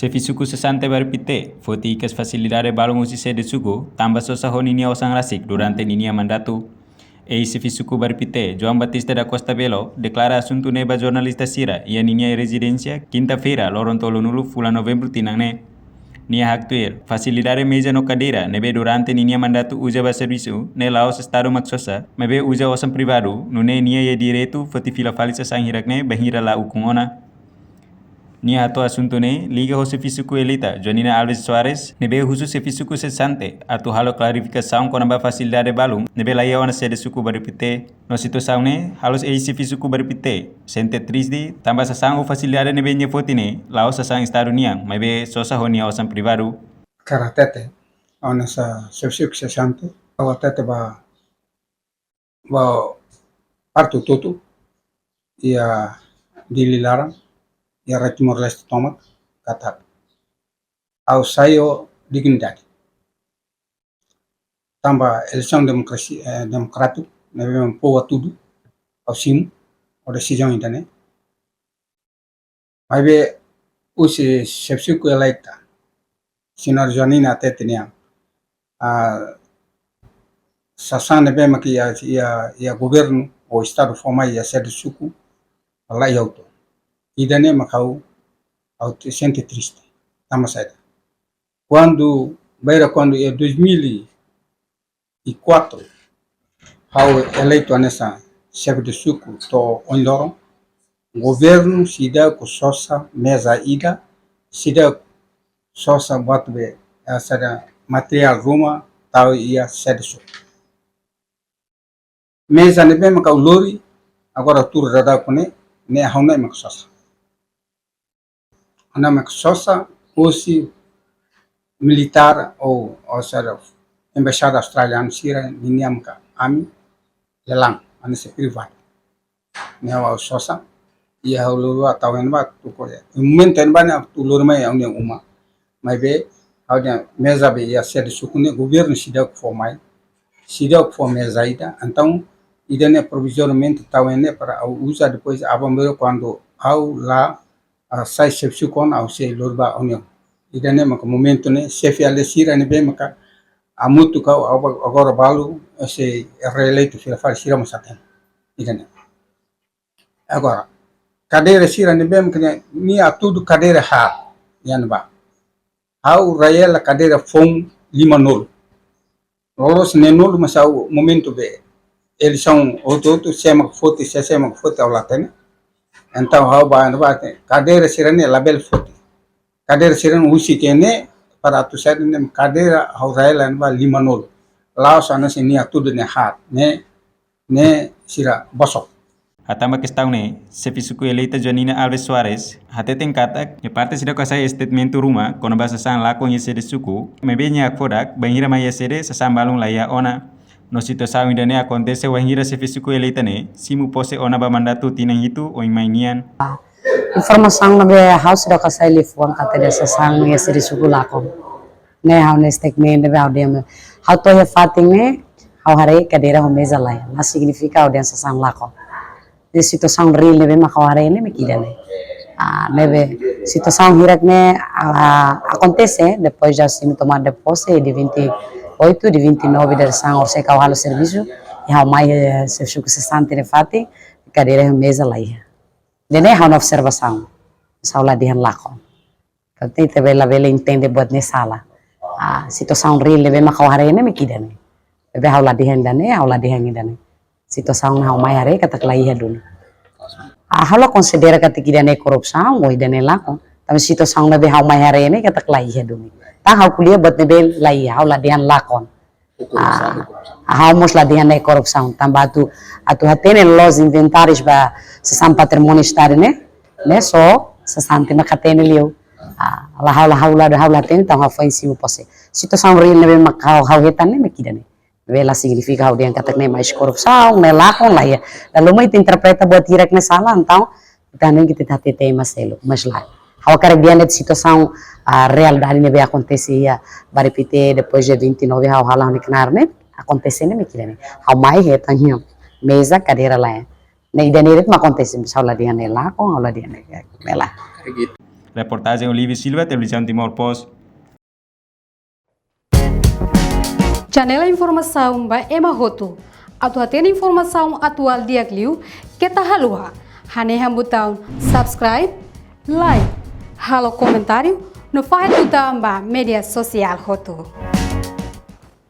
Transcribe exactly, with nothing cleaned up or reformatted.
Xefe suku sesante Bairru Pité foti hikas fasilidade balun husi sede suku, tanba sosa ho ninia osan rasik durante ninia mandatu. Eis xefe suku Bairru Pité, João Batista da Costa Belo, deklara asuntu ne'e ba jornalista sira iha ninia rezidénsia, kinta-feira, loron tolunulu fulan Novembru tinan ne'e. Nia haktuir, fasilidade meza no kadeira ne'ebé durante ninia mandatu uza ba servisu ne'e la'ós Estadu mak sosa, maibé uza osan privadu, nune'e nia iha direitu foti fila fali sasán hirak ne'e bainhira la ukun ona. Nia hato'o asuntu ne'e liga ho xefe suku eleita Joanina Alves Soares, ne'ebé husu xefe suku sesante atu halo klarifikasaun kona-ba fasilidade balun ne'ebé laiha ona sede suku Bairru Pité. No situasaun ne'e, halo eis xefe suku Bairru Pité sente triste, tanba sasán ou fasilidade ne'ebé nia foti ne'e la'ós sasán Estadu nian, maibé sosa ho nia osan privadu. Hakarak hatete, ona sa xefe suku sesante, ha'u hatete ba, ba parte hotu-hotu, iha Dili laran, iha rai Timor-Leste tomak, katak ha'u sai ho dignidade. Tanba eleisaun demokrasia, eh, demokrátiku, ne'ebé povu hatudu, ha'u simu, ho desizaun ida-ne'e. Maibé, husi xefe suku eleita, señora Joanina hatete nian, ah, sasán ne'ebé mak iha, iha, iha governu ou Estadu fó mai iha sede suku, laiha hotu. Ida-ne'e mak ha'u, ha'u te-, sente triste. Tanba saida? Kuandu, bainhira kuandu iha dois mil e quatro, ha'u eleitu hanesan xefe de suku to'o ohin loron, governu seidauk sosa meza ida, seidauk sosa buat be, eh, saida, materiál ruma tau iha sede suku. Meza ne'ebé mak ha'u lori, agora tuur daudauk ne'e, ne'e ha'u-nia mak sosa. Ha'u-nia mak sosa, husi militár ou, ou saida, embaixada australiana sira, ninia mak ami lelang, hanesan privadu. Ne'e ha'u sosa, i ha'u lori tau iha ne'ebá, tuku iha. Momentu iha ne'ebá ne'e ha'u lori mai ha'u-nia uma. Maibé, ha'u-nia meza be iha sede suku ne'e governu seidauk fó mai. Seidauk fó meza ida. Entaun, ida-ne'e provizoriamente tau iha ne'e para ha'u uza depois aban-bainrua kuandu ha'u la, ah, sai xefe suku ona ha'u sei lori ba ha'u-nia. Ida-ne'e maka momentu ne'e, xefe aldeia sira ne'ebé maka hamutuk ha'u, ha'u agora balu, eh, sei reeleitu fila fali sira mós hatene. Ida-ne'e. Agora, kadeira sira ne'ebé mak ne'e, nia hatudu kadeira haat iha ne'ebá. Ha'u rai hela kadeira foun limanulu. Loloos neenulu, mas ha'u momentu be eleisaun hotu-hotu, sé mak foti, sé, sé mak foti ha'u la hatene. Entaun ha'u ba, ba, kadeira sira-ne'e labele foti. Kadeira sira-ne'e husik iha ne'e, para atu sai ne'e kadeira ha'u rai hela ne'ebá limanulu. La'ós hanesan nia hatudu ne'e haat, ne'e, ne'e sira bosok. Hatán ba kestaun ne'e, xefe suku eleita Joanina Alves Soares hateten katak, nia parte seidauk hasai statement ruma kona-ba sasán lakon iha sede suku, maibé nia hakfodak, bainhira mai iha sede, sasán balun laiha ona. No situasaun ida-ne'e akontese wainhira xefe suku eleita ne'e simu pose ona ba mandatu tinan hitu oin mai nian. Informasaun ne'ebé ha'u seidauk hasai liafuan katak dehan sasán iha sede suku lakon. Ne'e ha'u-nia statement ne'ebé ha'u dehan. Ha'u to'o iha fatin ne'e, ha'u haree kadeira ho meza laiha. Ne'e signifika ha'u dehan sasán lakon. Ne'e situasaun reál ne'ebé mak ha'u haree ne'e mak ida-ne'e. Ah, ne'ebé situasaun hirak ne'e, ah, akontese depois de simu tomada de posse de vinte e oito, de vinte e nove de sasán orsida ha'u halo servisu, i ha'u mai, eh, xefe suku sesante nia fatin, kadeira ho meza laiha. Ida-ne'e ha'u-nia observasaun. Ha'u la dehan lakon. Tanba ita labele entende buat ne'e sala. Ah, situasaun reál ne'ebé mak ha'u haree ne'e mak ida-ne'e. Ne'ebé ha'u la dehan ida-ne'e, ha'u la dehan ida-ne'e. Situasaun ha'u mai haree katak laiha duni. Ah, ha'u la konsidera katak ida-ne'e korrupsaun, ou ida-ne'e lakon. Tanba situasaun ne'ebé ha'u mai haree ne'e katak laiha duni. Tan ha'u ko'alia buat ne'ebé laiha, ha'u la dehan lakon. Ah, ha'u mós la dehan ne'e korrupsaun, tanba atu, atu hatene loos inventárius ba sasán patrimóniu Estadu ne'e, ne'e só sesante mak hatene liu. Ah, la ha'u, la ha'u, la ha'u la hatene, entaun ha'u foin simu pose. Situasaun reál ne'ebé mak ha'u, ha'u hetan ne'e mak ida-ne'e. Ne'ebé la signifika ha'u dehan katak ne'e mais korrupsaun, ne'e lakon, laiha. Lalu mai ita interpreta buat hirak ne'e sala, entaun, ita nem kita ita hatete ema seluk, mas lae. Ha'u hakarak dehan de'it situasaun, ah, realidade ne'ebé akontese iha Bairru Pité, depois dia vinte e nove ha'u hala'o ne'e knaar ne'e, akontese ne'e mak ida-ne'e. Ha'u mai hetan iha meza kadeira laiha. Ne'e ida-ne'e de'it mak akontese, mas ha'u la dehan ne'e lakon, ha'u la dehan ne'e, ne'e la. Reportajen Olive Silva, Televizaun Timor Post. Janela informasaun ba ema hotu. Atu hatene informasaun atuál di'ak liu, keta haluha hanehan butaun subscribe, like, halo komentáriu, no fahe tutan ba média sosiál hotu.